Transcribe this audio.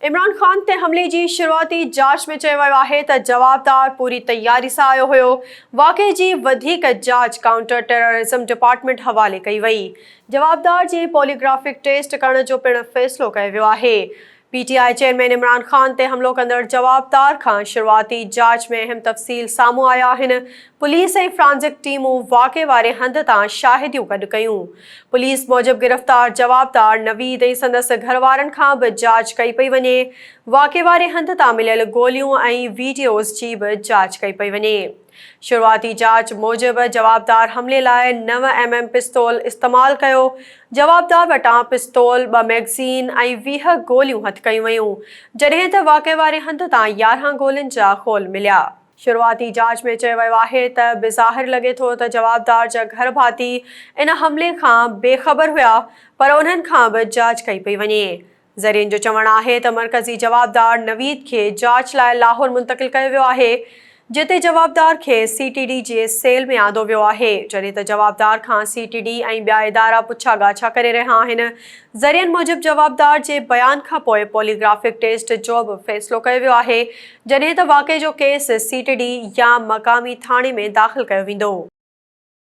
عمران خان تي حملي جي شروعاتي جاچ ۾ چيو ويو آهي ته جوابدار پوري تياري سان آيو هيو، واقعي جي وڌيڪ جاچ ڪائونٽر ٽيررازم ڊپارٽمينٽ حوالي ڪئي وئي، جوابدار جي پوليگرافڪ ٽيسٽ ڪرڻ جو پڻ فيصلو ڪيو ويو آهي. P T I chairman Imran Khan تي حملو ڪندڙ جوابدار کان شروعاتي جاچ ۾ اهم تفصيل سامهون آيا آهن، پوليس ۽ فرانزڪ ٽيمون واقعي واري هنڌ تان شاهديون گڏ ڪيون. پوليس موجب گرفتار جوابدار نويد ۽ سندس گهروارن کان به جاچ ڪئي پئي وڃي، واقعي واري هنڌ تان مليل گوليون ۽ ويڊيوز جي به جاچ ڪئي پئي وڃي. شروعاتي جاچ موجب جوابدار حملي لاء نو ايم ايم پستول استعمال ڪيو، جوابدار وٽان پستول، ٻه ميگزين ۽ 20 گوليون هٿ ڪيون ويون، جڏهن ته واقعي واري هنڌ تان 11 گولين جا خول مليا. شروعاتي جاچ ۾ چيو ويو آهي ته بظاهر لڳي ٿو ته جوابدار جا گهر ڀاتي ان حملي کان بي خبر هيا پر انهن کان به جاچ ڪئي پئي وڃي. ذريعن جو چوڻ آهي ته مرڪزي جوابدار نويد کي جاچ لاء لاهور منتقل ڪيو ويو آهي جتي جوابدار کي سي ٽي ڊي جي سيل ۾ آندو ويو آهي جڏهن ته جوابدار کان سي ٽي ڊي ۽ ٻيا ادارا پڇا ڳاڇا ڪري رهيا آهن. ذريعن موجب جوابدار جي بيان کانپوء پوليگرافڪ ٽيسٽ جو به فيصلو ڪيو ويو آهي جڏهن ته واقعي جو ڪيس سي ٽي ڊي يا مقامي ٿاڻي ۾ داخل ڪيو ويندو.